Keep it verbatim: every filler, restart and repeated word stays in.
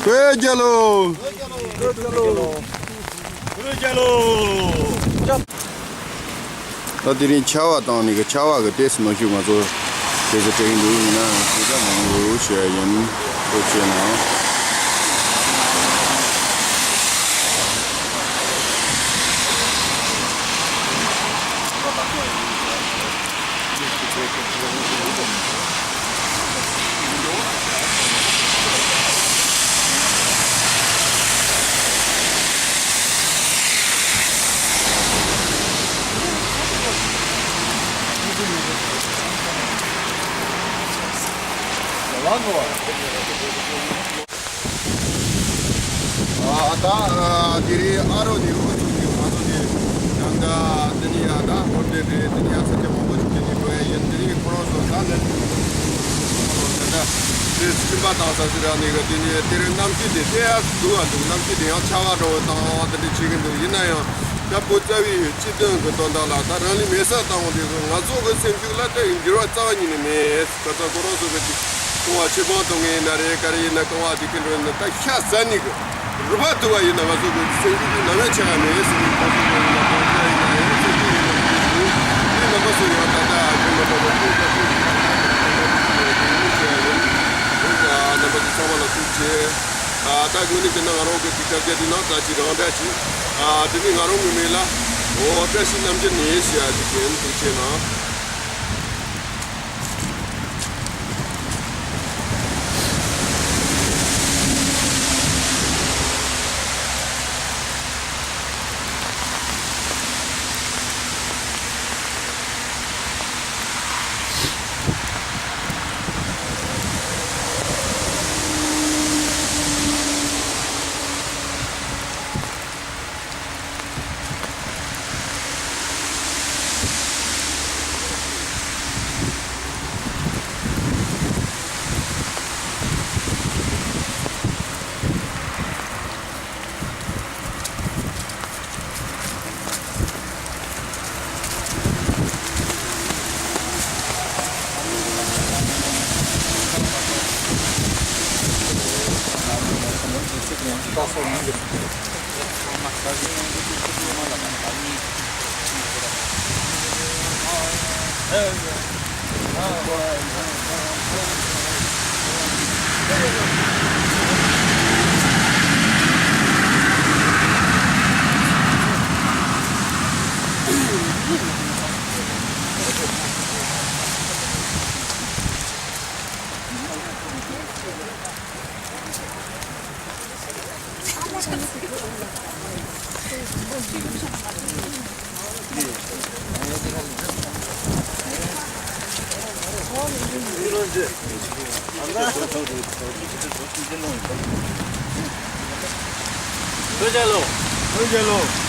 བོད་རྒྱལ་ལོ། བོད་རྒྱལ་ལོ། ད་དེ་རིང་ཆར་པ་བཏང་ནས་གི་ཆར་པ་གི་ལྟས་སུ་ནང་བཞིན་ང་ཚོ་དེ་ཚོ་སྤྲད་ཀྱི་འདུག་ཡིན་ན་དེ་ཚོ་མང་པོ་བྱས་ཡིན། ཐུགས་རྗེ་གནང་། ཨ་ད་ཨ་དེ་རིང་ཨ་རོ་ནི་འོ་ཐུག་ནི་ང་ཚོ་ནི་ཡང་ད་དེ་ནི་ཡང་ད་ཧོར་དེ་རེད། དེ་ནི་ཡང་ས་ཆ་མང་པོ་ཞིག་དེ་ནི་འགྲོ་ཡ་ཡིན། དེ་རིང་ཁོ་རང་ཚོ་ད་ནི་ད་ད་དེ་སྐྱིན་པ་བཏང་ས་ཟེར་ཡ་ནི་ག་དེ་ནི་དེ་རིང་གནམ་གཤིས་དེ་དཔེ་ཡག་འདུག་ཨ་འདུག་གནམ་གཤིས་དེ་ཡང་ཆར་པ་འདྲ་བོ་བཏང་དེ་འདྲ་བྱེད་ཀྱི་འདུག་ཡིན་ན་ཡང་ད་བོད་རྩ་བའི་སྤྱི་དོན་གྱི་དོན་དག་ལ་ད་རང་ལུས་མེར་སྲེག་བཏང་བ་དེ་ཚོ་ང་ཚོ་གི་སེམས་ཤུགས་ལ་ད་འགྱུར་བ་རྩ་བ་ཉིད་ནས་མེད། ཁ་ཚ་ཁོ་རང་ཚོ་གི་ཅིག་བཀག་པ་ཆེ་སྤང་གཏོང་མཁན་ཡིན་ན་རེད། ག་རེ་ཡིན་ན་བཀག་པ་དེ་གི་འགྲོ་ཡིན་ན་ད་ཤ་ཟ་ནི་གི་རུ་བ་ཐུབ་པ་ཡིན་ན་ང་ཚོ་གི་སེམས་ཤུགས་དེ་ནམ་ཡང་ཆག་ཡ་མེད་ཟེར་ནས་ཁོང་ཚོ་གི་ཡིན་ན་ཁོང་ཚོ་ཡིན་ན་རེད། སེམས་ཤུགས་ཡིན་ན་དེ་ཚོ་དེ་རྣམ་པ་ཚོ་ཡང་ད་ལྟ་ཁྱོད་རྣམ་པ་ཚོ་ཁོང་ཚོ་ཁོང་ཚོ་ཁོང་ཚོ་ཡིན་ན་ཡང་རྣམ་པ་ཚོ་ཚང་མ་ལ་ཐུགས་རྗེ་ཆེ། ད་དངོས་གནས་བྱས་ན་ང་རང་གི་དེ་སྐབས་རྒྱ་དེ་ནང་ད་ཅི་རང་འདྲ་ཅིག་དེ་ནི་ང་རང་གི་མིང་ལ་འོ་བཀྲ་ཤིས་རྣམ་རྒྱལ་ནས་ཞེས་ཡ་དེ་ཅན་ཐུགས་རྗེ་གནང་། ཐུགས་རྗེ་ལོ། ཐུགས་རྗེ་ལོ།